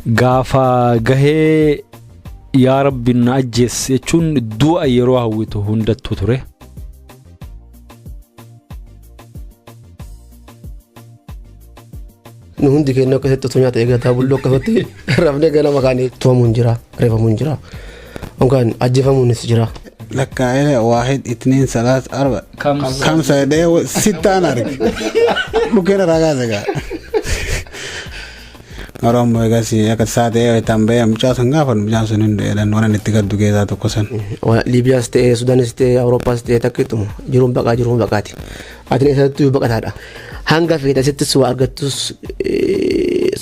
Gaafa gahee yaa Rabbi na ajjees jechuun du'a yeroo hawwitu hundattuu ture. Nu hundi keenya akkasitti osoo nyaata eeggataa bulloo akkasatti rafnee ganama kaanii tumamuun jira, reefamuun jira, yookaan ajjeefamuunis jira. Lakkaa'ee waahid itniin salaas arba kamsa jedhee sittaan arge. Dhukkeen irraa kaase gaa. Oromoo egas akka isaa ta'ee itti ba'ee mucaa sun gaafa mucaan sun hin du'e waan itti gaddu keessaa tokko san. Liibiyaas ta'ee Sudaanis ta'ee Awurooppaas ta'ee takkittuma jiruun baqaa jiruun baqaati. Ati isattuu baqataadha. Hanga feete asittis waa argattus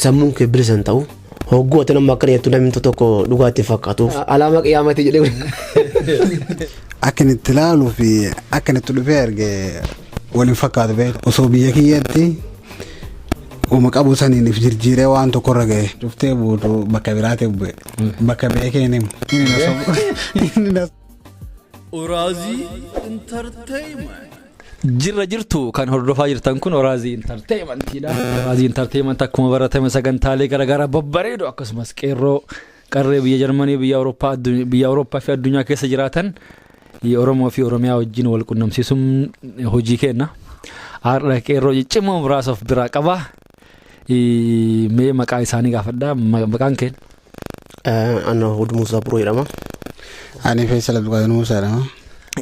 sammuun kee bilisa hin ta'u. Hogguu ati nama akkana jettu namni tokko dhugaatti hin fakkaatu. Alaama qiyaamati jedhee. Akka inni itti ilaaluu fi akka inni itti dhufee arge waliin fakkaatu beeku. Osoo biyya kiyyatti uuma qabu saniin if jirjiiree waan tokkorra ga'e. Dhuftee buutu bakka biraatti bu'e. Bakka beekee hin himu. Oraazii Entertainment. Jirra jirtu kan hordofaa jirtan kun Oraazii Entertainmentiidha. Oraazii Entertainment akkuma baratame sagantaalee garaagaraa babbareedu akkasumas qeerroo qarree biyya Jarmanii biyya Awurooppaa biyya Awurooppaa fi addunyaa keessa jiraatan Oromoo fi Oromiyaa wajjin wal qunnamsiisuun hojii kenna. Har'a qeerroo ciccimoo muraasa of biraa qaba. Mee maqaa isaanii gaafadha. Maqaan kee? Ana Huud Muusaa Buroo jedhama. Ani Faisal Abdulqaadir Muusaa jedhama.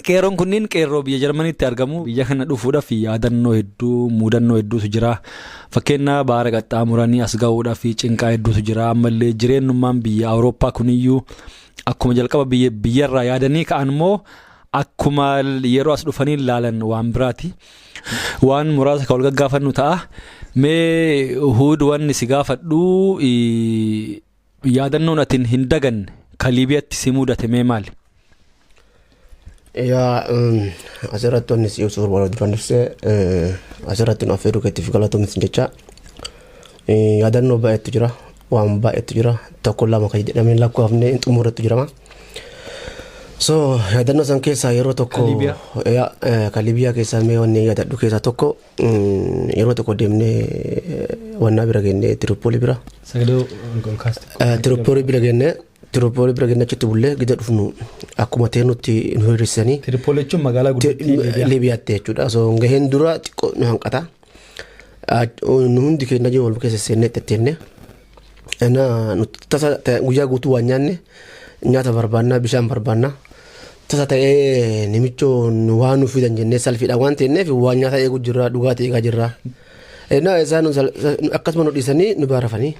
Qeerroon kunniin qeerroo biyya Jarmaniitti argamu. Biyya kana dhufuudhaaf yaadannoo hedduu, mudannoo hedduutu jira. Fakkeenya baara qaxxaamuranii as gahuudhaaf cinqaa hedduutu jira. Ammallee jireenyummaan biyya Awurooppaa kuniyyuu akkuma jalqaba biyyarraa yaadanii ka'an immoo akkuma yeroo as dhufanii ilaalan waan biraati. Waan muraasa kan wal gaggaafannu ta'a. Mee Huud wanni si gaafadhu yaadannoon atiin hin daganne ka Liibiyaatti si mudate mee maali? Yaa asirratti wanni si ibsu barbaadu duraan dursee asirratti nu affeeruu keetiif galatoomis jecha yaadannoo baay'eetu jira waan baay'eetu jira tokko lama kan jedhamee lakkoofne hin xumurretu jira. So yaadannoo san keessaa yeroo tokko kan Liibiyaa keessaa mee wanni yaadadhu keessaa tokko yeroo tokko deemnee wannaa bira geennee Tiripoolii bira. Sagalee ol kaaste. Tiripoolii bira geennee Tiripoolii bira geennee achitti bullee gida dhufnu akkuma ta'e nutti nu hir'isanii. Tiripoolii jechuun magaalaa guddittii Liibiyaa. Liibiyaatti jechuudha. So gaheen dura xiqqoo nu hanqata. Nu hundi keenya jiru wal keessa seennee tetteenne. Tasa guyyaa guutuu waan nyaanne nyaata barbaannaa bishaan barbaannaa. Tasa ta'ee namichoo waan nu fidan jennee salfiidhaan waan teenneef waan nyaata eeguu jirra dhugaatii eegaa jirra. Isaan akkasuma nu dhiisanii nu baarafanii.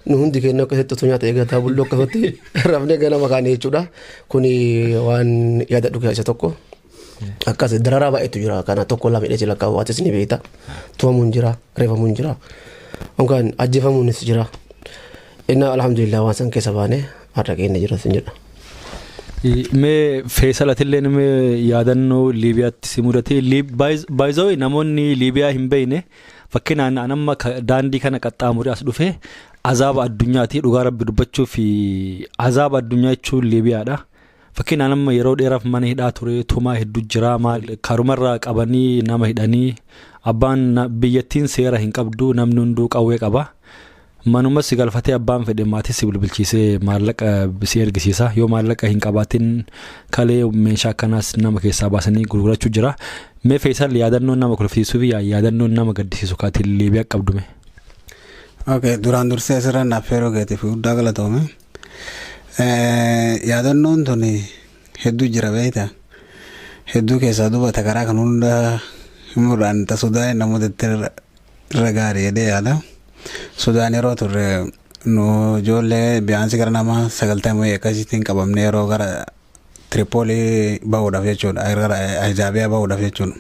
Nu hundi keenya akkasitti osoo nyaata eeggataa bulloo akkasatti rafnee ganama kaane jechuudha. Kuni waan yaadadhu keessaa isa tokko. Akkas dararaa baay'eetu jira. Kana tokko lama hidhee lakkaa'u atis ni beekta. Tumamuun jira, reefamuun jira. Yookaan ajjeefamuunis jira. Inni alhamdulillah waan san keessa baane har'a keenya jira sin jedha. Mee Feesal atillee mee yaadannoo Liibiyaatti si mudate baay'izawee namoonni Liibiyaa hin beekne fakkeenyaan an amma daandii kana qaxxaamuree as dhufe azaaba addunyaati dhugaa rabbi dubbachuu fi azaaba addunyaa jechuun Liibiyaadha. Fakkeenyaan amma yeroo dheeraaf mana hidhaa ture tumaa hedduu jira maal karumarraa qabanii nama hidhanii abbaan biyyattiin seera hin qabdu namni hunduu qawwee qaba. Manumas si galfatee abbaan fedhe maatii si bilbilchiisee maallaqa si ergisiisa yoo maallaqa hin qabaatin kalee meeshaa akkanaas nama keessaa baasanii gurgurachuu jira. Mee Feesal yaadannoon nama kolfisiisuu fi yaadannoon nama gaddisiisu kaatiin Liibiyaa qabdume. Okay, duraan dursee asirra naaf affeeruu keetiif guddaa galatoome. Yaadannoon tun hedduu jira beekta. Hedduu keessaa dubbata karaa kan hunda himuudhaan ta Sudaan namoota irra gaarii jedhee yaada. Sudaan yeroo turre nu ijoollee biyaansi gara nama 90 akkasittiin qabamne yeroo gara Tiripoolii bahuudhaaf jechuudha. Gara Ajaabiyaa bahuudhaaf jechuudha.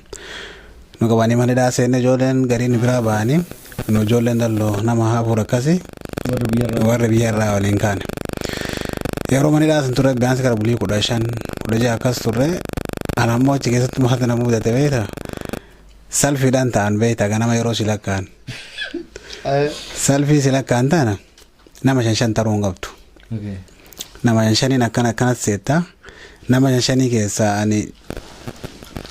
Nu qabanii mana hidhaa seenne ijoolleen gariin biraa bahanii nu ijoolleen dalloo nama afur akkasii warri biyya irraa waliin kaane. Yeroo mana hidhaa sun turre biyaansi gara bulii 15 16 akkas turre ana ammoo achi keessatti maaltu na mudate beektaa? Salfiidhaan ta'an beektaa ganama yeroo si lakkaa'an. Salfii si lakkaa'an taana nama shan shan taruu hin qabdu. Nama shan shaniin akkana akkanatti seetta. Nama shan shanii keessaa ani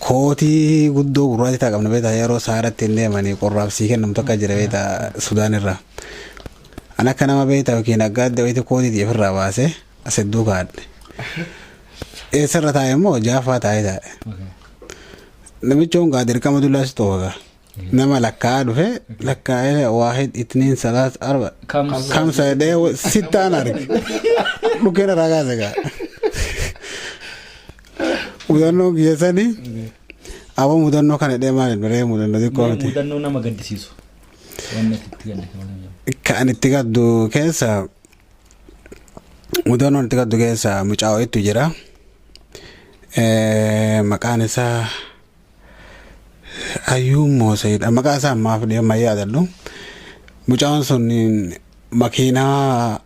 kootii guddoo gurraacha ta'a qabna beektaa yeroo saaratti hin deemanii qorraaf sii kennamtu akka jira beektaa Sudaan irraa. An akka nama beektaa yookiin akka adda wayitii kootiitii ofirraa baasee as hedduu kaa'adhe. Eessarra taa'e immoo jaafaa taa'ee taa'e. Namichi gaa dirqama dullaas ta'u nama lakkaa'aa dhufe, lakkaa'ee واحد اثنين ثلاث أربع خمسة jedhee sittaan arge. Dhukkeen irraa kaase gaa. Mudannoo geessanii aboo mudannoo kana jedhee maal baree mudannoo xiqqoo miti. Mudannoo nama gaddisiisu. Wanni ati itti gaddisiisu. Kan itti gaddu keessa, mudannoon itti gaddu keessa mucaa wayiitu jira. Maqaan isaa Ayyuu Mooseedha. Maqaa isaa ammaaf dhiyoo yaadadhu. Mucaan sun makiinaa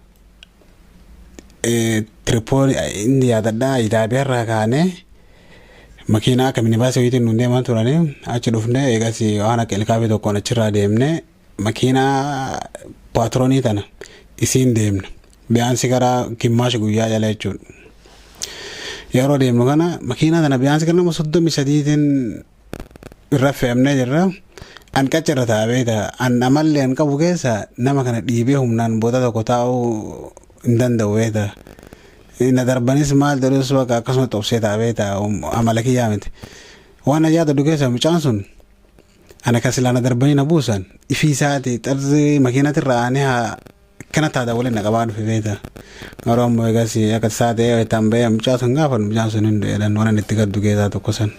Tiripooli inni yaadadhaa Itaabiyyaarraa kaanee makiinaa akka minibaasii wayiitiin nuun deemaa turanii achi dhufnee, eegas waan akka ilkaafii tokkoon achirraa deemnee makiinaa paatroonii tana isiin deemna. Biyaansi karaa gimaash guyyaa jala jechuudha. Yeroo deemnu kana makiinaa tana biyaansi gara nama 33tiin irra fe'amnee jirra. An qaccarra taa'ee beekta. An amallee an qabu keessa nama kana dhiibee humnaan booda tokko taa'uu hin danda'u beekta. Na darbanis maal jedhus bakka akkasuma xobsee taa'ee beekta, amala kiyyaa miti. Waan na yaadadhu keessa mucaan sun ana kan silaa na darbanii na buusan ifii isaati xarzi makiinaatirra aanee haa akkana taata waliin na qabaa dhufe beekta. Garuu ammoo egas akka isaa ta'ee itti bahee mucaa sun gaafa mucaan sun hin du'eedhaan waan inni itti gaddu keessaa tokko san.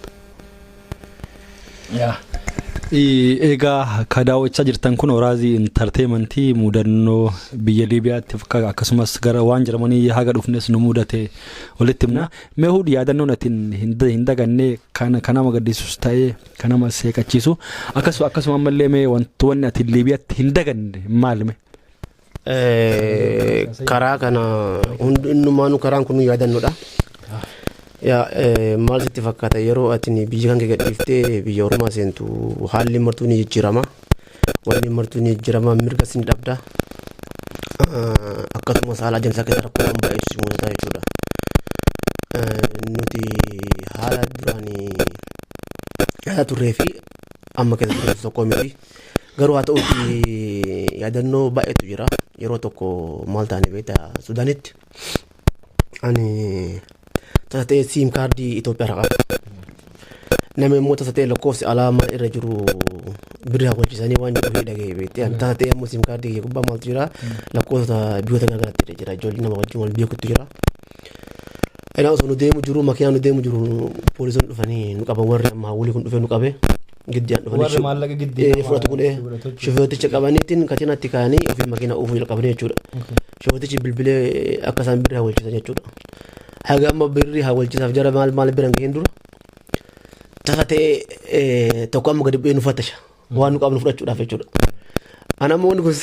Egaa ka daawwachaa jirtan kun Horaazii Entertainmentii. Mudannoo biyya Liibiyaatti akkasumas gara waan jedhamanii haga dhufnes nu mudate walitti himna. Mee hundi yaadannoon ati hin daganne kan nama gaddisiisus ta'ee kan nama seeqachiisu, akkasuma ammallee mee wantoonni ati Liibiyaatti hin daganne maal mee? Karaa kana hundumaanuu karaan kun yaadannoodha. Yaa maal sitti fakkaata, yeroo ati biyya kan kee gadhiiftee biyya ormaa seentu haalli martuu ni jijjiirama. Wanni martuu ni jijjiirama, mirga sin dhabda. Akkasumas haala adeemsa keessa rakkoowwan baay'eetu si mudata jechuudha. Nuti haala duraanii yaada turree fi amma keessa turre tokko miti. Garuu haa ta'uti yaadannoo baay'eetu jira. Yeroo tokko maal taane beektaa, Sudaanitti ani tasa ta'ee SIM kaardii Itoophiyaa irraa qaba. Nama immoo tasa ta'ee lakkoofsi alaamaa irra jiru birrii hawwachiisanii waan jedhu dhaga'ee beektee, ani tasa ta'ee ammoo SIM kaardii kiyya gubbaa maaltu jira, lakkoofsa biyyoota garaagaraatti irra jira, ijoollee nama wajjin wal beekutu jira. Enaa osoo nu deemu jiru, makiinaa nu deemu jiru, poolisoonni dhufanii nu qaban. Warri amma hawwilii kun dhufee nu qabe, giddiyaan dhufanii Warri maallaqa giddii fudhatu kun shufeerticha qabaniitiin katiinatti kaa'anii ofii makiinaa oofuu jalqabanii jechuudha. Shufeertichi bilbilee akka isaan birrii hawwalchiisan jechuudha. Haga amma birrii hawwalchiisaaf jara maal maal bira hin gahin dura tasa ta'ee tokko amma gadi bu'ee nu fattasha waan nu qabnu fudhachuudhaaf jechuudha. Ana ammoo wanni kun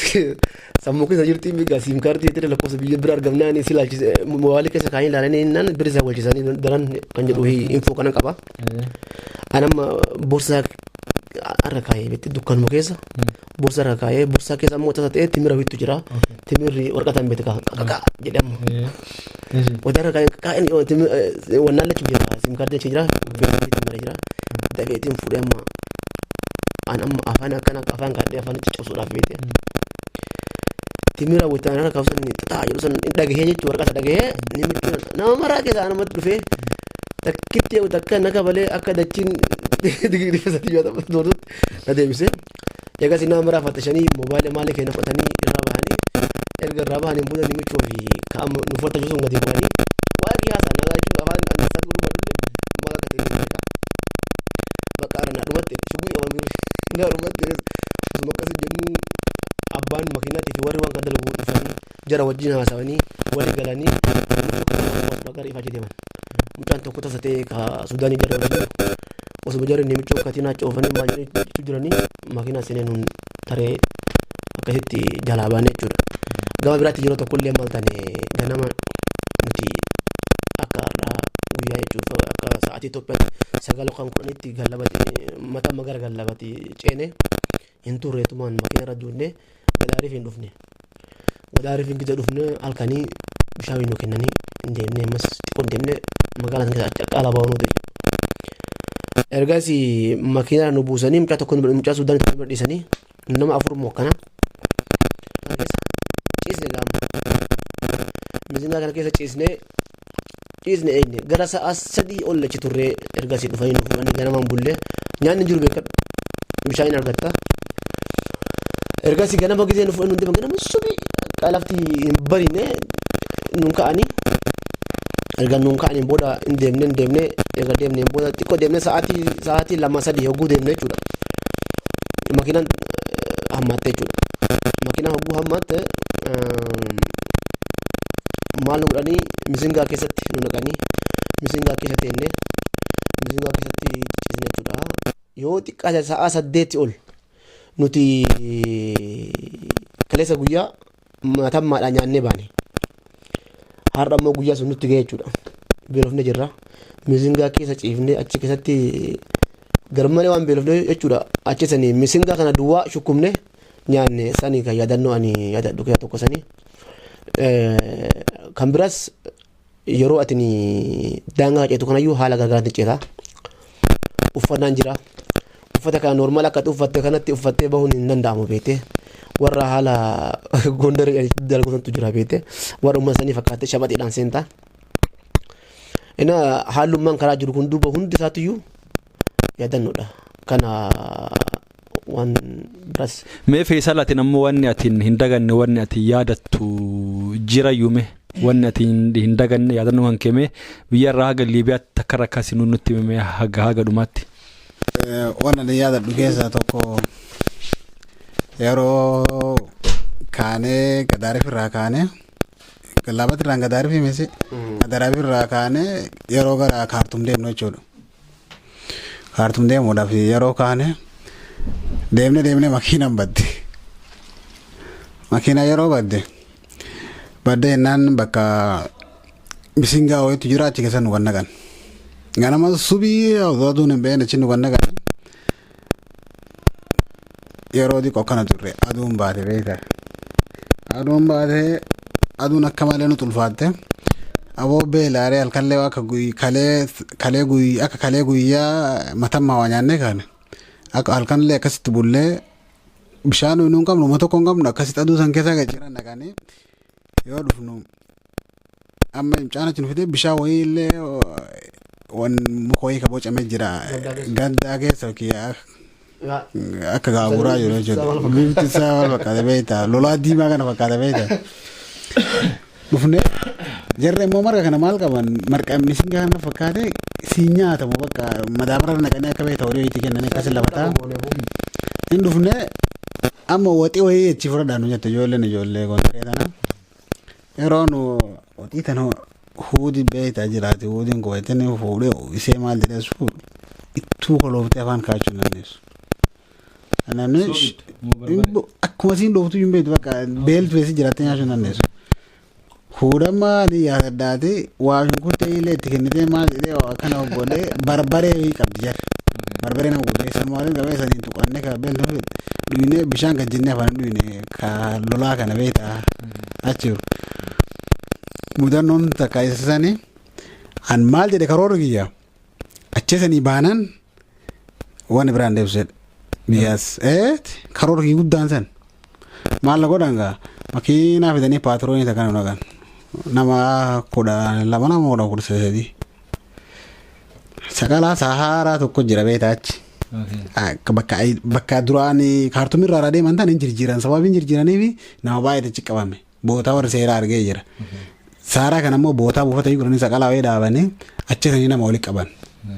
sammuu keessa jirti, migaa SIM kaardii jettee lakkoofsa biyya bira argamnaan si ilaalchise, mobaayilii keessa kaa'anii ilaalanii naan birrii isaa hawwalchiisanii daran kan jedhu info kanan qaba. Ana amma boorsaa harka kaayee beekti, dukkanuma keessa boorsaa harka kaayee, boorsaa keessa ammoo tasa ta'ee timira wittu jira. Timirri warqataan beekti qaqaqa jedhamu. Wanta harka kaayee kaa'een wannaan lachu jira, SIM kaardii achi jira, beekti timira jira. Dafeetiin fuudhee amma an amma afaan akkana afaan kaadhee afaan itti cabsuudhaaf beekte. Timira wayita harka kaa'u san xaxaa jedhu san dhagahee jechuun warqata dhagahee namichi nama maraa keessaa namatti dhufee takkitti takka na kabalee akka dachiin digdii yoo ta'u na deebise. Egas nama maraa fattashanii moobaayilii maalii keenya fudhatanii irraa bahanii, erga irraa bahanii booda namichoo fi ka'ama nu fattashuu sun gadi bu'anii waa qiyaasaa nagaa jechuun afaan annisaatti godhuu baadhullee maal akka ta'e beekaa. Bakka haara naa dhumatti shuggurii qaban birri naa dhumatti. Osuma akkasii jennu abbaan makiinaatii fi warri waan kan dalagu dhufanii jara wajjin haasawanii walii galanii namichoo gara ifaa deeman. Mucaan tokko tasa ta'e ka Sudaanii jara wajjin jiru osuma jarri namichoo katiinaa coofanii maal jechuu jiranii makiinaa seenee nuun taree akkasitti jalaa baane jechuudha. Gama biraatti yeroo tokkollee maal taane, ganama nuti akka har'aa guyyaa jechuuf akka sa'aatii Itoophiyaatti 9 yookaan 10tti gallabati mataa magara gallabati ceene hin turreetumaan makiina irra duunne Gadaariif hin dhufne. Gadaariif hin gida dhufne, halkanii bishaan nu kennanii hin deemne, ammas xiqqoo hin deemne, magaalaa sana keessa akka alaabaa nuti. Ergas makiina nu buusanii mucaa tokko, mucaa Suudaan tokko dhiisanii nama afur immoo akkana. Kana keessa Mizingaa kana keessa ciisnee ciisne eegne, gara sa'a 3 ol achi turree, ergasii dhufanii nu fuudhanii. Ganamaan bullee nyaanni jiru beekadhu, bishaan hin argatta. Ergasii ganama gisee nu fuudhanii nu deeman, ganama subii lafti hin bariine nuun ka'anii. Erga nuun ka'aniin booda hin deemne, hin deemne. Erga deemneen booda xiqqoo deemne, sa'aatii 2, 3 hogguu deemne jechuudha. Makiinaan hammaatte jechuudha. Makiinaan hogguu hammaatte maal nu godhanii, misingaa keessatti nu naqanii, misingaa keessa teenne, misingaa keessatti ciisne jechuudha. Yoo xiqqaate sa'a 8 ol nuti kaleessa guyyaa matammaadhaan nyaannee baane. Har'a immoo guyyaa sun nutti ga'e jechuudha. Beelofne jirra. Misingaa keessa ciifnee achi keessatti garmalee waan beelofne jechuudha. Achi sanii misingaa kana duwwaa shukkumne nyaanne. Sanii kan yaadannoo ani yaadadhu keessaa tokko sanii. Kan biraas yeroo ati daangaa ceetu kanayyuu haala garaagaraatiin ceeta. Uffannaan jira. Uffata kana normal akka ati uffatte kanatti uffattee bahuun hin danda'amu beekte. Warra haala Gondar dalagootantu jira beekte. Warra uummata sanii fakkaattee shabaxiidhaan seentaa. Ina haalummaan karaa jiru kun duuba hundi isaatiyyuu yaadannoodha. Kana waan biraas. Mee Feesal, ati ammoo wanni ati hin daganne, wanni ati yaadattu jira yuume, wanni ati hin daganne yaadannoo kan keeme biyya irraa haga Liibiyaatti akka rakkaasi nutti himame haga dhumaatti. Waan ani yaadadhu keessaa tokko yeroo kaanee Gadaarif irraa kaanee, Gallaabatti irraan Gadaarif himesi, Gadaarif irraa kaanee yeroo gara Kaartum deemnu jechuudha. Kaartum deemuudhaaf yeroo kaane deemne deemne makiinaan badde. Makiinaa yeroo badde badde jennaan bakka misingaa wayiitu jira, achi keessa nu naqan. Ganama subii osoo aduun hin beekne achi nu naqan. Yeroo xiqqoo akkana turre aduun baate beekta. Aduun baate, aduun akka malee nu ulfaatte. Aboo beelaaree halkanlee akka kalee kalee guyyaa akka kalee guyyaa matammaa waa nyaannee kaane. Akka halkanillee akkasitti bullee bishaan nu hin qabnu, uummata tokko hin qabnu, akkasitti aduu san keessa jiran naqanii yoo dhufnu amma mucaan achi nu fidee bishaan wayii illee wan muka wayii ka bocamee jira gandaa keessa yookiin akka gaaguraa jiru jechuudha. Bifti isaa wal fakkaata beektaa, lolaa diimaa kana fakkaata beektaa. Dhufnee jarri immoo marga kana maal qaban, marqa misingaa kana fakkaate si nyaatamu, bakka madaabara naqanii akka beektaa horii wayiitii kennanii akkasi lafa ta'a. Hin dhufnee amma waxii wayii achi fudhadhaa nu jette ijoolleen, ijoollee Gondaree tana. Yeroo nu waxii tana huudi beektaa jiraate, huudiin qubatanii fuudhee isee maal jedhee fuudhu ittuu kolooftee afaan kaachuu hin dandeessu. Namni akkuma isiin dhooftu hin beektu, bakka beeltu keessa jiraattee nyaachuu hin dandeessu. Fuudhammaa ni yaadaddaati, waa shunkurtii illee itti kennitee maal jedhee akkana godhee, barbaree qabdi jarri. Barbaree nama godhee sanumaaliin qabee saniin tuqannee ka beeltu dhuyinee bishaan kan jennee afaan dhuyine ka lolaa kana beektaa achi jiru. Mudannoon takka isa sanii an maal jedhe, karoora kiyya achi sanii baanaan waan biraan deebisedha. Biyyaas karoora kiyya guddaan san maal na godhan gaa, makiinaa fidanii paatroonii takka nu naqan, nama 12, nama 10, 13. Saqalaa Saharaa tokko jira beektaa achi. Bakka bakka duraan Kaartumii irraa deeman tan hin jirjiiran, sababiin jirjiiraniif nama baay'eetu achi qabame, bootaa warri seeraa argee jira. Saaraa kana immoo bootaa buufata godhanii saqalaa wayii dhaabanii achi sanii nama walitti qaban.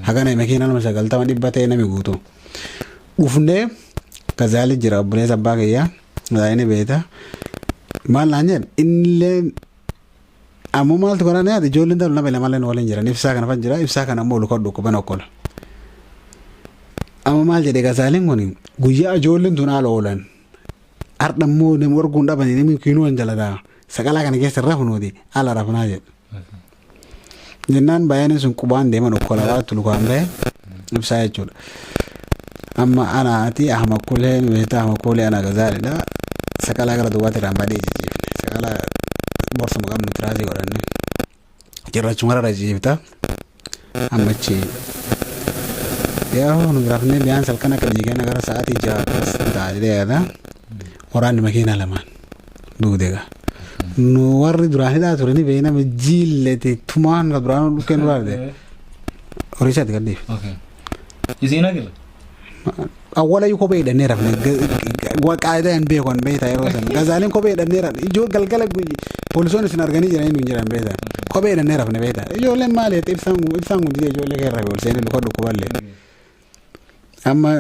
Hagana makiina nama 90, 100 ta'e nami guutuu. Dhufnee Gazaali jira, obboleessa abbaa kiyyaa Gazaali beekta. Maal naan jedhe innillee ammoo maaltu karaa yaada, ijoolleen ta'u nama lamallee waliin jiran, ibsaa kana fa jira, ibsaa kana ammoo luka dhukkuban okkola. Amma maal jedhe Gazaaliin kun, guyyaa ijoolleen tun haala oolan har'a immoo nama arguun dhabanii namni kiinuu hin jalataa saqalaa kana keessa rafnuuti ala rafnaa jedhe. Jennaan baay'een sun qubaan deeman okkola waatu lukaan bahe ibsaa jechuudha. Amma anaati Ahmakulee beektaa, Ahmakulee ana Gazaalidha. Saqalaa gara duwwaatti irraan baadhee jijjiifne. Saqalaa borsuma qabnu tiraasii godhanne. Cirrachuma irra jijjiifta. Amma achi yeroo nu rafnee biyaan salkan akka biyya keenya gara sa'aatii 6 akkas ta'a jedhee yaada. Waraanni makiinaa lamaan duude gaa. Nu warri duraan hidhaa ture ni beekna jiillete tumaan ka duraan dhukkee nu raabde. Horii isaatti gadhiif. Isiin agarra. Awwala iyyuu kophee hidhannee rafne qaayidaa hin beekan beektaa yeroo san gazaaliin kophee hidhannee rafne ijoo galgala poolisoonni isin arganii jiranii nuun jiran beektaa kophee hidhannee rafne beektaa ijoolleen maali ibsaan ibsaan kun didee ijoollee kee rafe ol seenee luka dhukkuballee. Amma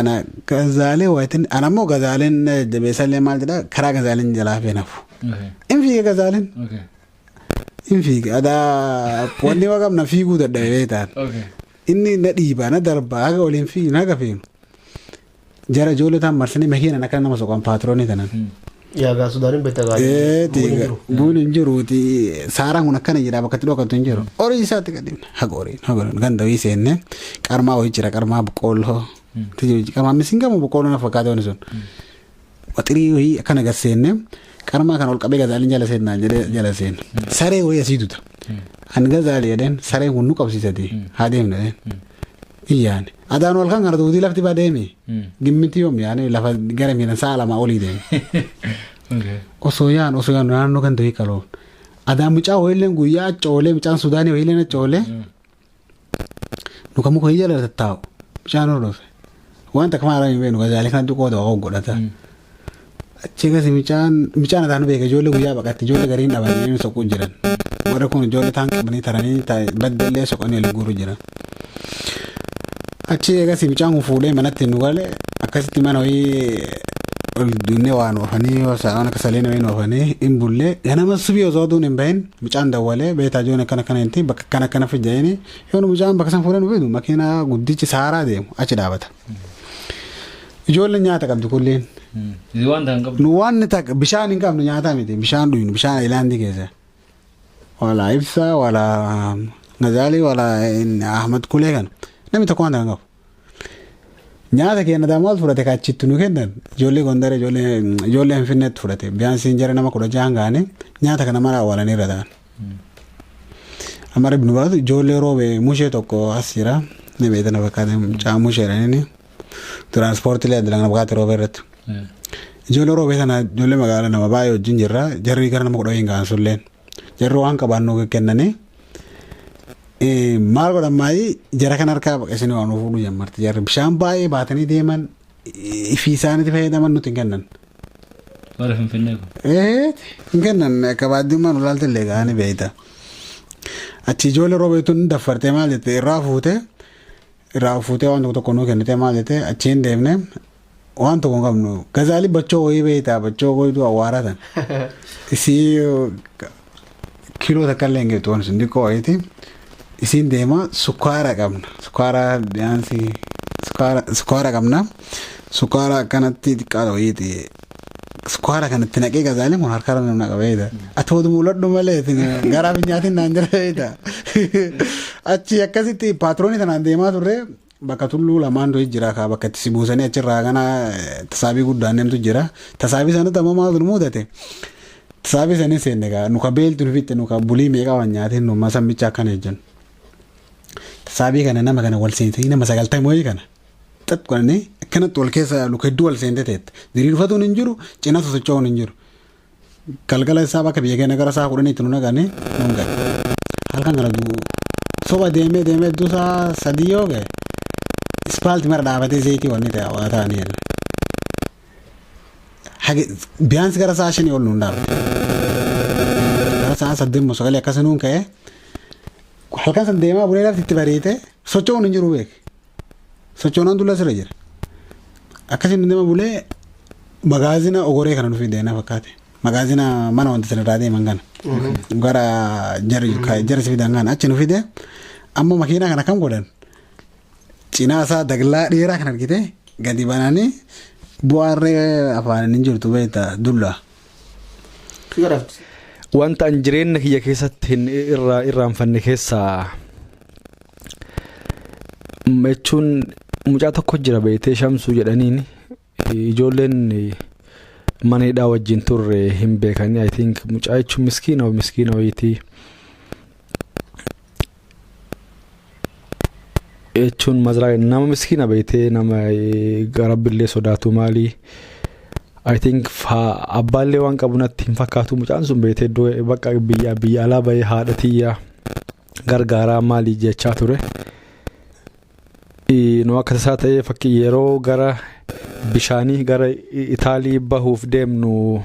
ana gazaalee wayitin ana ammoo gazaaleen jabeessallee maal jedhaa karaa gazaaleen jalaa hafee nafu. In fiige gazaaleen. In fiige adaa wanni waa qabna fiiguu dadhabe beektaan. Inni na dhiibaa na darbaa haga waliin fiignu haga fiignu. Jara ijoollee ta'an marsanii makiinaan akka nama soqan paatroonii tanan. Yaa Sudaaniin beektaa gaarii. Buun hin jiruuti saaraan kun akkana jedha bakka itti dhokatu hin jiru. Horii isaatti gadhiifne haga horiin haga horiin ganda wayii seenne qarmaa wayii jira qarmaa boqqoolloo. Qarmaa misingamu boqqoolloo na fakkaate wanni sun. Waxirii wayii akkana gad seenne qarmaa kana ol qabee gazaaliin jala seennaan jedhee jala seenne. Saree wayii asii duta. Ani gazaalii jedheen sareen kun nu qabsiisati haa deemne jedheen. Iyyaani. Adaan wal kan kana duutii lafti baa deemi. Gimmiti yoom yaani lafa gara miilan sa'a 2 olii deemi. Osoo yaan naannoo kan ta'e qaloo. Adaan mucaa wayiileen guyyaa achi oolee mucaan Sudaanii wayiileen achi oolee. Nu kan muka jala tattaa'u. Mucaan hordofe. Waan takka maal hin beeknu gazaalee kanatti qooda waa godhata. Achi gasi mucaan adaan beeka ijoollee guyyaa baqatte ijoollee gariin dhabanii soquu jiran. Warra kun ijoollee taan qabanii taranii baddallee soqanii waliin guuruu jiran. Achi eegas mucaan kun fuudhee manatti nu gale akkasitti mana wayii ol dunnee waan oofanii waan akka saleen wayii oofanii hin bullee ganama subii osoo aduun hin bahin mucaan dawwalee beektaa ijoolleen akkana akkana hin bakka akkana akkana fijja'anii yoo mucaan bakka san fuudhee nu fidu makiinaa guddichi saaraa deemu achi dhaabata. Ijoolleen nyaata qabdi kulleen. Waan ta'an qabdu. Nu waan takka bishaan hin qabnu nyaataa miti bishaan dhuynu bishaan ayilaandii keessa. Wala ibsaa wala Gazaalii wala Ahmad Kulee kana namni tokko waan ta'an qabu. Nyaata keenya maal fudhate kachitti nu kennan ijoollee Gondar ijoollee Finfinneetti fudhate biyaansiin jara nama 16 ga'anii nyaata kana mara awwaalanii irra ta'an. Amma ribnu baatu ijoollee roobe mushee tokko as jira ni beektan fakkaate mucaa mushee jedhanii tiraanspoortiilee adda kana fakkaate roobe irratti. Ijoollee roobee sana ijoollee magaalaa nama baay'ee wajjin jirra jarri gara nama 10 ga'an sulleen jarri waan qabaan nu kennanii maal godhan maayii jara kan harkaa baqasanii waan fuudhuu jammarti jarri bishaan baay'ee baatanii deeman ifii isaaniitti fayyadaman nuti hin kennan. Warra Finfinnee kun. Hin kennan akka baadiyummaan ulaalte illee ga'anii beeyta. Achi ijoollee roobeetuun daffartee maal jette irraa fuutee waan tokko tokko nuu kennite maal jette achiin deemne waan tokko hin qabnu gazaalii bachoo wayii beeyta bachoo wayiitu awwaaraa tan. Isii kiiloo takka illee hin geettu waan sun xiqqoo wayiiti. Isiin deema sukkaara qabna sukkaara biyaansi sukkaara qabna sukkaara akkanatti xiqqaadha wayiiti. Sukkaara kanatti naqee gazaaliin kun harkarra namna qabeeta. Ati oduu mul'adhu malee garaa fi nyaatiin naan jira beekta. Achi akkasitti paatroonii tanaan deemaa turre bakka tulluu lamaan du'i jira ka bakka itti si buusanii achirraa kana tasaabii guddaan deemtu jira. Tasaabii sanatti ammoo maaltu nu mudate? Tasaabii sanii seenne gaa nu ka beeltu nu fitte nu ka bulii meeqa waan nyaatiin nu masammicha akkana ejjan. Tasaabii kana nama kana wal seensanii nama 90 wayii kana. Xax godhanii akkanatti wal keessa luka hedduu wal seente teette. Diriirfatuun hin jiru cina sosocho'uun hin jiru. Galgala isaa bakka biyya keenya gara sa'a 10tti nu naqanii nuun gahe. Halkan kana soba deemee deemee hedduu sa'a 3 yoo gahe ispaalti mara dhaabatee zayitii wanni ta'e waa ta'anii jedhan. Biyaansi gara sa'a 5 ol nuun dhaabate. Gara sa'a 8 moo 9 akkasii nuun ka'e halkan san deemaa bulee lafti itti bariite socho'uun hin jiru beek. Sochoonaan dulla sirra jira. Akkasiin deema bulee magaazina ogoree kana nuuf deena fakkaate. Magaazina mana wanti sanarraa deeman kana. Gara jarri si fidan kana achi nu fide amma makiinaa kana kam godhan cinaa isaa daglaa dheeraa kan argite gadi bananii bu'aarree afaan hin jirtu beekta dulla. Wanta an jireenya kiyya keessatti hin irraanfanne keessaa jechuun mucaa tokko jira beektee Shamsuu jedhaniin ijoolleen mana hidhaa wajjin turre hin beekanii. I think mucaa jechuun miskiina wayiitii jechuun mazraa nama miskiina beektee nama rabbillee sodaatu maalii I think abbaallee waan qabu natti hin fakkaatu. Mucaan sun beetee iddoo bakka biyya alaa bahee haadha tiyyaa gargaaraa maalii jechaa ture. Nu akka tasaa ta'ee fakkii yeroo gara bishaanii gara Itaalii bahuuf deemnu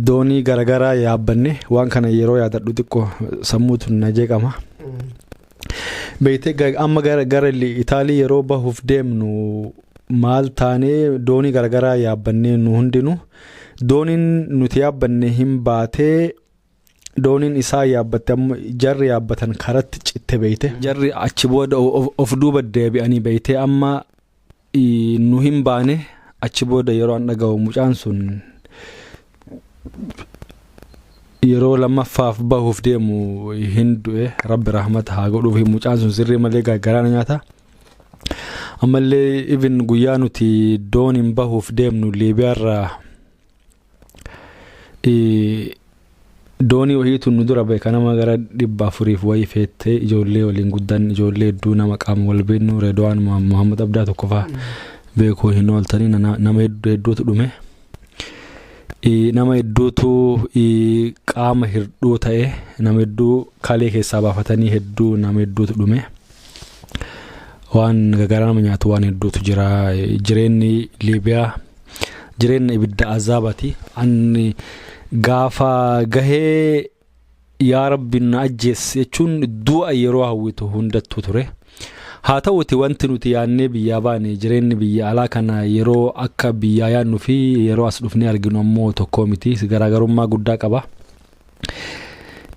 doonii garaagaraa yaabbanne. Waan kana yeroo yaadadhu xiqqoo sammuutu na jeeqama. Beektee, amma gara Itaalii yeroo bahuuf deemnu maal taanee doonii garaagaraa yaabbannee, nu hundinuu dooniin nuti yaabbanne hin baatee, dooniin isaa yaabbatte amma jarri yaabbatan karatti citte beeyte. Jarri achi booda of duuba deebi'anii beeyte, amma nu hin baane. Achi booda yeroo an dhaga'u mucaan sun yeroo lammaffaaf bahuuf deemu hin du'e. Rabbi rahmata haa godhuuf. Mucaan sun sirrii malee garaana nyaata. Ammallee even guyyaa nuti dooniin bahuuf deemnu Liibiyaarraa doonii wahiitu nu dura bahe, kan nama gara 400f wayii feettee, ijoollee waliin guddan, ijoollee hedduu, nama qaama wal beeknu, Redwaan Muhammad Abdaa tokko fa'aa beekuu hin ooltanii, nama hedduu hedduutu dhume. Nama hedduutu qaama hirdhuu ta'e, nama hedduu kalee keessaa baafatanii, hedduu nama hedduutu dhume. Waan gagaraa nama nyaatu waan hedduutu jira. Jireenyi Liibiyaa jireenya ibidda azaabaati. Ani gaafa gahee yaa Rabbi na ajjeesse jechuun du'a yeroo hawwitu hundattuu ture. Haa ta'uti, wanti nuti yaadnee biyyaa baane, jireenyi biyya alaa kana yeroo akka biyyaa yaadnu fi yeroo as dhufnee arginu ammoo tokko miti, garaagarummaa guddaa qaba.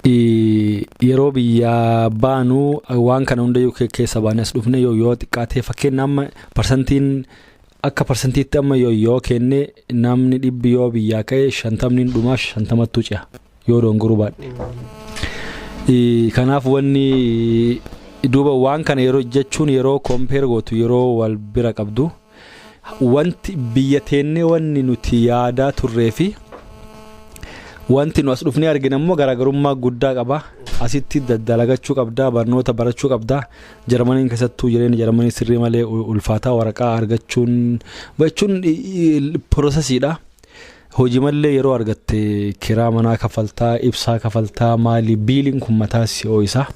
Yeroo biyyaa baanu waan kana hundayyuu keessa baanee as dhufne yoo xiqqaatee, fakkeenya amma parsantiin akka parsantiitti amma yoo kenne, namni 100 yoo biyyaa ka'e 50 dhumaa, 50ttu ce'a yoo dongoruu baadhe. Kanaaf wanni duuba waan kana yeroo jechuun yeroo compare gootu, yeroo wal bira qabdu, wanti biyya teennee wanni nuti yaadaa turree fi wanti nu as dhufnee arginu ammoo garaagarummaa guddaa qaba. Asitti daddalagachuu qabdaa, barnoota barachuu qabdaa. Jarmaniin keessattuu jireenya Jarmanii sirrii malee ulfaataa, waraqaa argachuun jechuun processiidha. Hojii mallee yeroo argatte kiraa manaa kafaltaa, ibsaa kafaltaa, maali billiin kun mataa si ho'isa.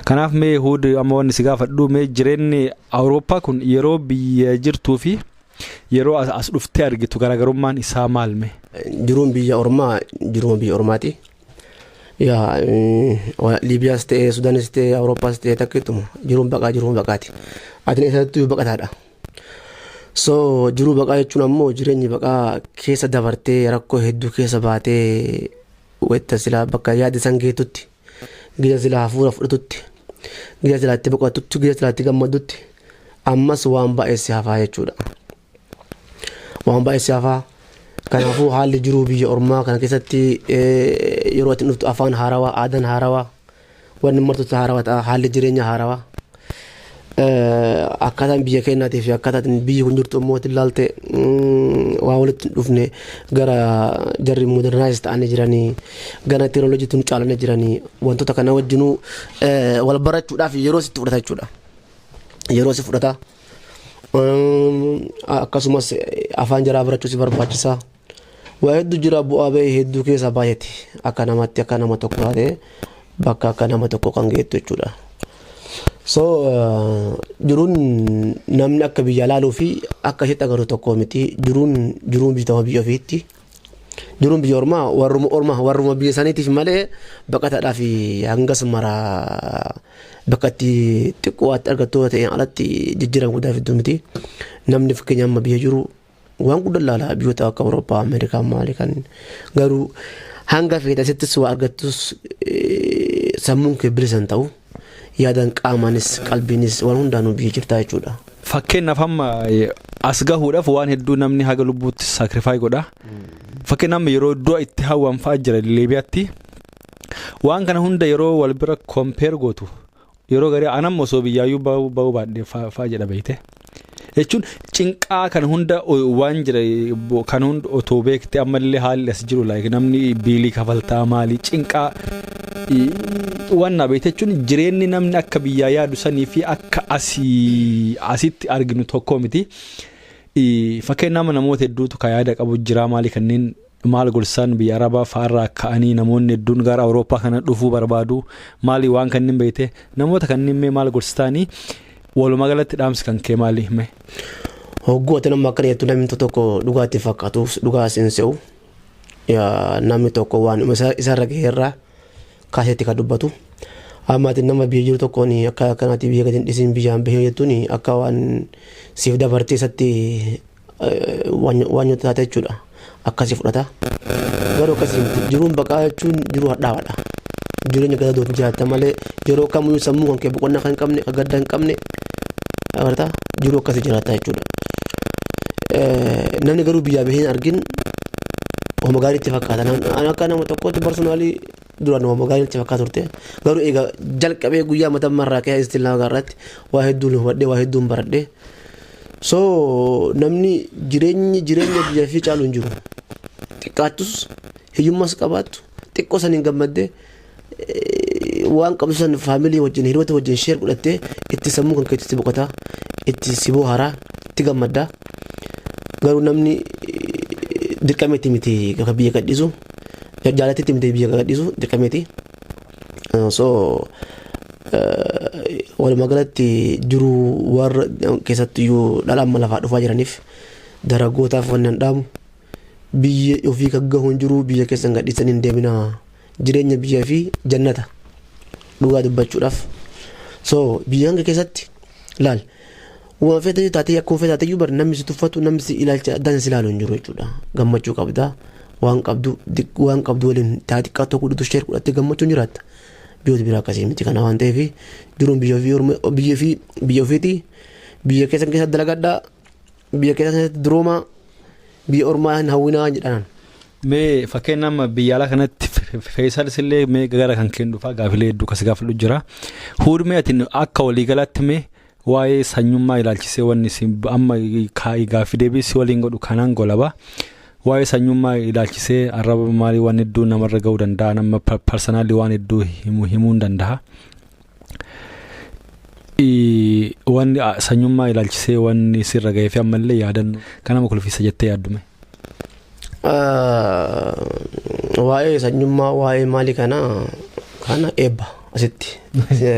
Kanaaf mee Huud, amma wanni si gaafadhu, mee jireenyi Awurooppaa kun yeroo biyya jirtuu fi yeroo as dhuftee argitu garaagarummaan isaa maal mee? Jiruun biyya ormaa jiruma biyya ormaati. Yaa Liibiyaas ta'ee, Sudaanis ta'ee, Awurooppaas ta'ee takkittuma jiruun baqaa jiruma baqaati. Ati eessattuu baqataadha. So jiruu baqaa jechuun ammoo jireenyi baqaa keessa dabartee, rakkoo hedduu keessa baatee, wetta silaa bakka yaada san geetutti, gija silaa hafuura fudhatutti, gija silaa itti boqotutti, gija silaa itti gammadutti ammas waan baay'ee si hafaa jechuudha. Waan baay'ee si hafaa. Kanaafuu haalli jiruu biyya ormaa kana keessatti yeroo ati dhuftu afaan haarawaa, aadaan haarawaa, wanni martutti haarawaa ta'a, haalli jireenya haarawaa. Akkaataan biyya keenyaatii fi akkaataan biyyi kun jirtu immoo ilaalte waan walitti hin dhufne. Gara jarri modernize ta'anii jiranii, gara teekinooloojiitti nu caalanii jiranii, wantoota kana wajjinuu wal barachuudhaaf yeroo sitti fudhata jechuudha. Yeroo si fudhata. Akkasumas afaan jaraa barachuu si barbaachisa. Waa hedduu jira, bu'aa bahii hedduu keessa baay'eeti akka namatti, akka nama tokko taatee bakka akka nama tokko kan geettu jechuudha. So jiruun namni akka biyya laaluu fi akka isheetti agarru tokko miti. Jiruun jiruun bitama biyya ofiitti. Jiruun biyya ormaa warruma ormaa warruma biyya saniitiif malee baqataadhaaf hangas mara bakka itti xiqqoo waatti argattu ta'een alatti jijjiirama guddaa fidduu miti. Namni fakkeenya amma biyya jiru waan guddaa ilaala, biyyoota akka Awurooppaa, Ameerikaa maali kan garuu hanga feete asittis waa argattus sammuun kee bilisa hin ta'u. Yaadan, qaamaanis, qalbiinis waan hundaanuu biyya jirtaa jechuudha. Fakkeenyaaf amma as gahuudhaaf waan hedduu namni haga lubbuutti sacrifice godha. Fakkeenyaaf amma yeroo du'a itti hawwan fa'aa jira Liibiyaatti. Waan kana hunda yeroo wal bira compare gootu, yeroo garii anam osoo biyyaayyuu bahuu baadhee fa'aa jedha beekte. Jechuun cinqaa kana hunda waan jira kan hunda otoo beekte, ammallee haalli as jiru like namni billii kafaltaa maalii cinqaa Waan na beekte jechuun jireenyi namni akka biyyaa yaadu sanii fi akka asitti arginu tokko miti. Fakkeenyaaf, namoota hedduutu kan yaada qabu jira. Maali kanneen maal gorsaan biyya Arabaa fa'aarraa ka'anii namoonni hedduun gara Awurooppaa kana dhufuu barbaadu? Maali waan kanneen beekte, namoota kanneen mee maal gorsitaanii? Walumaa galatti dhaamsi kan kee maali mee? Hogguu ati nama akkana jettu, namni tokko dhugaatti fakkaatu, dhugaa siin se'u. Namni tokko waan isarra gaheerraa kaaseetti kan dubbatu. Amma ati nama biyya jiru tokkoon akka akkanaatti biyya gadi hin dhisin, biyyaan bahee jettuun, akka waan siif dabartee isatti waan nyaata taate jechuudha. Akkasii fudhata. Garuu akkasii miti. Jiruun baqaa jechuun jiruu hadhaawaadha. Jireenya gadadootu jiraatta malee yeroo kamiyyuu sammuu kan kee boqonnaa kan hin qabne, kan gadda hin qabne agartaa, jiruu akkasii jiraatta jechuudha. Namni garuu biyyaa bahee hin argin homa gaarii itti fakkaata. Ani akka nama tokkootti personally duraan homa gaarii itti fakkaata turte. Garuu egaa jalqabee guyyaa matammarraa ka'ee istilaa irratti waa hedduun hubadhee, waa hedduun baradhee. So namni jireenyi jireenya biyya fi caalu hin jiru. Xiqqaattus, hiyyummaas qabaattu, xiqqoo saniin gammaddee, waan qabdu san family wajjin, hiriyoota wajjin share godhattee, itti sammuu kan keetti boqotaa, itti si bohaaraa, itti gammaddaa. Garuu namni dirqameetti miti kan biyya gadhiisu, jaalateetti miti biyya gadhiisu, dirqameeti. So walumaa galatti jiru warra keessattiyyuu dhala amma lafaa dhufaa jiraniif, daraggootaaf wanni hin dhaamu, biyya ofii kan gahu hin jiru, biyya keessan gadhiisanii hin deeminaa. Jireenya biyya fi jannata dhugaa dubbachuudhaaf. So biyya hanga keessatti laal, waan feete taatee, akkuma feete taatee iyyuu bar, namni si tuffatu, namni si ilaalcha addaan si ilaalu hin jiru jechuudha. Gammachuu qabda, waan qabdu, waan qabdu waliin taa xiqqaa tokko godhatu share godhattee gammachuun jiraatta. Biyyoota biraa akkasii miti. Kana waan ta'eef jiruun biyya ofii biyya ofii biyya ofiiti. Biyya keessan keessatti dalagadhaa, biyya keessan keessatti duroomaa, biyya ormaa hin hawwinaa jedhan. Mee fakkeenyaaf biyya alaa kanatti Feesal illee mee gara kan kennu dhufaa, gaafilee hedduu kasi gaafadhu jira. Huurmee, ati akka waliigalaatti mee waa'ee sanyummaa ilaalchisee wanni amma gaaffii deebii si waliin godhu kanaan golaba. Waa'ee sanyummaa ilaalchisee arraba maalii waan hedduu namarra ga'uu danda'a, nama personally waan hedduu himuu hin danda'a. Wanni sanyummaa ilaalchisee wanni sirra ga'ee fi ammallee yaadannu kan nama kolfisa jettee yaaddume. Waa'ee sanyummaa, waa'ee maalii kana eebba asitti.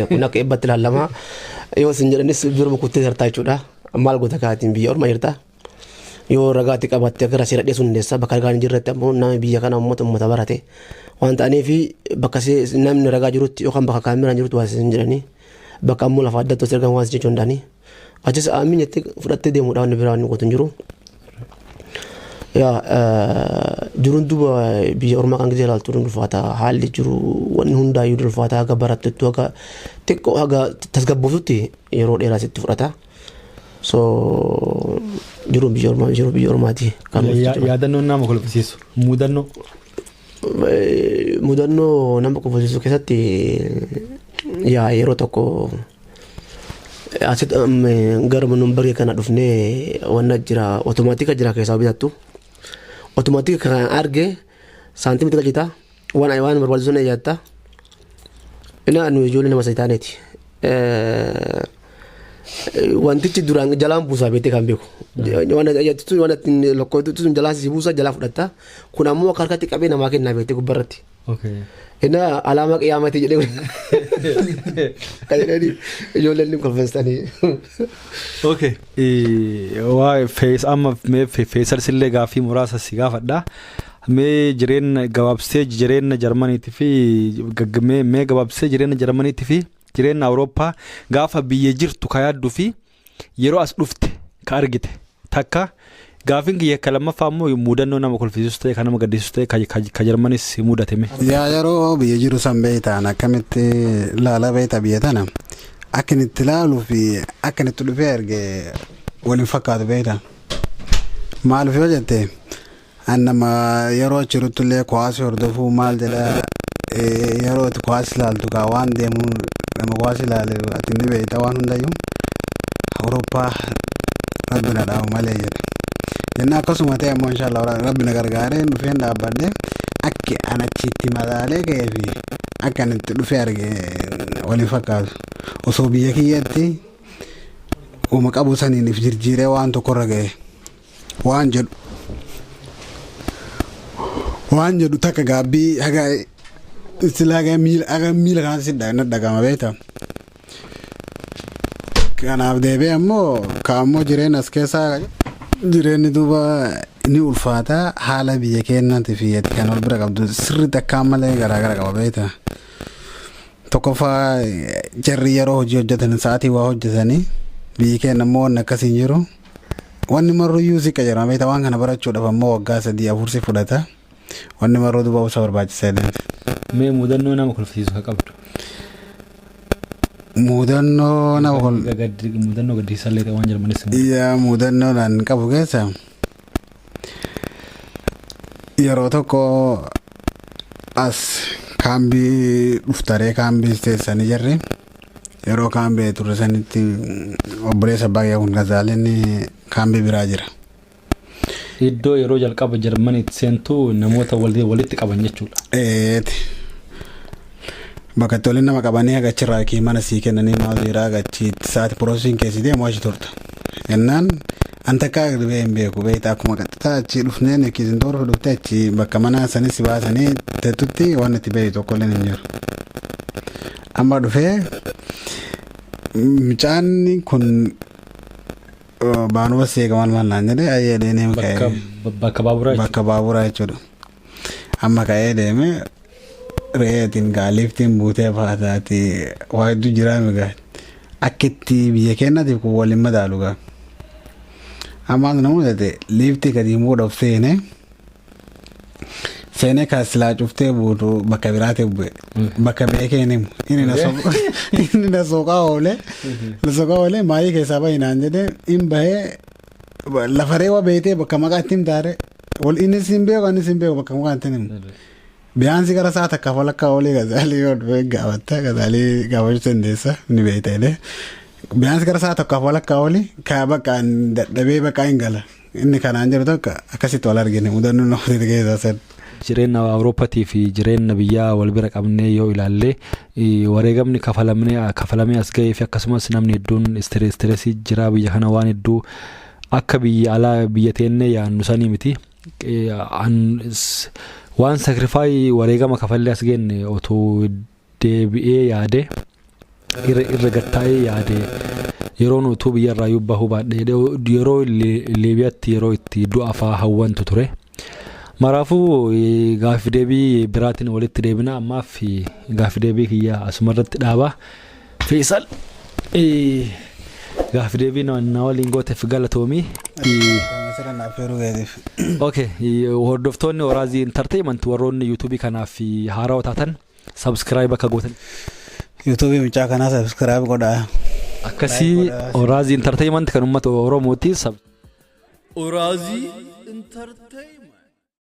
Kun akka eebbatti ilaallama. Yoo isin jedhanis biruma kuttee tartaa jechuudha. Maal goota kaatiin biyya ormaa jirta. Yoo ragaatti qabatte gara seera dhiyeessuu dandeessa. Bakka ragaan hin jirretti ammoo nama biyya kana uummata barate waan ta'aniif, bakka namni ragaa jirutti yookaan bakka kaameraan jirutti waa isin jedhanii, bakka ammoo lafa adda addaatti ergan waan jechuu danda'anii. Achis aamin jettee fudhattee deemuudha, wanni biraa wanni gootu hin jiru. Yaa, jiruun duuba biyya ormaa kan gisee ilaaltu ni ulfaata. Haalli jiru wanni hundaayyuu ni ulfaata. Haga barattettu, haga xiqqoo haga tasgabbooftutti yeroo dheeraa sitti fudhata. So jiruun biyya ormaa jiruu biyya ormaati. Kan Yaadannoon nama kolfisiisu, mudannoo. Mudannoo nama kolfisiisu keessatti, yaa, yeroo tokko asitti gara numbarii kana dhufnee wanna jira, otomaatika jira keessaa bitattu. Otomaatika kan arge saantimii galchita, waan barbaachisu sana ijaatta. Ina nu ijoollee nama sadii taaneeti. Wantichi duraan jalaan buusaa beektee kan beeku. Waan ajaa'ibsiisu, waan ittiin lakkooftu sun jalaa si buusa, jalaa fudhatta. Kun ammoo akka harkatti qabee namaa kennaa beektee gubbarratti. Inna alaamaa qiyaamati jedhee kan jedhanii ijoolleen ni kolfansanii. Okay. Waa'ee fees amma mee Feesal sillee gaaffii muraasa si gaafadha. Mee jireenya gabaabsee jireenya Jarmaniitii fi mee gabaabsee jireenya Jarmaniitii fi jireenya Awurooppaa gaafa biyya jirtu ka yaadduu fi yeroo as dhufte ka argite takka. Gaaffiin kiyya akka lammaffaa immoo mudannoo nama kolfisiisus ta'e, kan nama gaddisiisus ta'e, ka Jarmanis mudate mee. Yaa, yeroo biyya jiru san beektaan akkamitti ilaala beekta? Biyya tana akka inni itti ilaaluu fi akka inni itti dhufee arge waliin fakkaatu beekta. Maaliif yoo jette, an nama yeroo achi jirutti illee kuwaasii hordofuu maal jedha, yeroo itti kuwaasii ilaaltu kaa waan deemu, nama kuwaasii ilaale ati ni beekta waan hundayyuu. Awurooppaa rabbi na dhaabu malee jedhe. Jenna akkasuma ta'e ammoo inshallah rabbi na gargaaree dhufeen dhaabbadhe. Akki an achitti madaalee ka'ee fi akka ani itti dhufee arge waliin fakkaatu. Osoo biyya kiyyatti uuma qabu saniin if jirjiiree waan tokkorra ga'e waan jedhu takka gaabbii haga sila haga miila kanatti si na dhagama beekta. Kanaaf deebi'ee ammoo kaammoo jireenya as keessaa jireenyi duuba ni ulfaata. Haala biyya keenyaati fi ati kan wal bira qabdu sirriitti akkaan malee garaagara qaba beekta. Tokkoffaa, jarri yeroo hojii hojjetan sa'aatii waa hojjetanii, biyyi keenya ammoo wanni akkasii hin jiru. Wanni marruyyuu siqa jedhama beekta. Waan kana barachuudhaaf ammoo waggaa 3 4 si fudhata. Wanni marruu duuba obsa barbaachisaa jedhan. Mee mudannoo nama kolfisiisu ka qabdu? Mudannoo nama kol Mudannoo gaddisiisallee ta'e waan jedhamanis. Yaa, mudannoo naan qabu keessa yeroo tokko as kaambii dhuftaree kaambii teessanii jirri. Yeroo kaambii turre sanitti obboleessa baay'ee kun Gazaaleen kaambii biraa jira. Iddoo yeroo jalqaba Jarmaniitti seentu namoota walitti qaban jechuudha. Eeti. Bakka itti waliin nama qabanii haga achirraa kee mana sii kennanii maal jira, haga achi sa'aati processiin keessi deemu achi turta. Jennaan an takka dhibee hin beeku beekta. Akkuma qaxxitaa achi dhufneen kiisin toorfa dhuftee achi bakka mana sanis si baasanii teettutti waan itti beeku tokko illee hin jiru. Amma dhufee mucaan kun baanuma seega maal maal naan jedhee ayyee deemee ka'ee. Bakka baaburaa jechuudha. Bakka baaburaa jechuudha. Amma ka'ee deeme re'eetiin gaa liiftiin buutee faataati waa hedduu jiraa migaa akka itti biyya keenyaatiif kun waliin madaalu gaa. Ammaas nama mudate, liiftii gadi muudhaaf seene seenee kan silaa cuftee buutu bakka biraatti bu'e. Bakka beekee hin himu. Inni na soqaa oolee na soqaa oolee maayii keessaa bahi naan jedhee hin bahee lafa reewa beetee bakka maqaa itti himtaare. Wal innis hin beeku, anis hin beeku, bakka maqaa itti himu. Biyaansi gara sa'a takkaaf walakkaa olii Gazaalii yoo dhufee gaafatta, Gazaalii gaafachuu dandeessa, ni beekta jedhee. Biyaansi gara sa'a tokkaaf walakkaa olii kaa bakka dadhabee bakka hin gala. Inni kanaan jiru tokko akkasitti wal argine mudannoo nama keessaa san. Jireenya Awurooppaatii fi jireenya biyyaa wal bira qabnee yoo ilaalle, wareegamni kafalamee as ga'ee fi akkasumas namni hedduun stressii jira biyya kana, waan hedduu akka biyya alaa biyya teennee yaannu sanii miti. Waan sacrifice wareegama kafallee as geenne otoo deebi'ee yaade irra gattaa'ee yaade, yeroon utuu biyya irraa bahuu baadhee yeroo Liibiyaatti yeroo itti du'a fa'aa hawwantu ture. Maraafuu gaaffii deebii biraatiin walitti deebina. Ammaaf gaaffii deebii kiyya asuma irratti dhaaba. Feesal, gaaffii deebii na waliin gooteef galatoomii. Okay, hordoftoonni Oraazii Entertainment, warroonni YouTubeii kanaaf haarawaa taatan subscribe akka gootan. YouTubeii mucaa kanaa subscribe godhaa. Akkasii, Oraazii Entertainment kan uummata Oromooti. Oraazii Entertainment.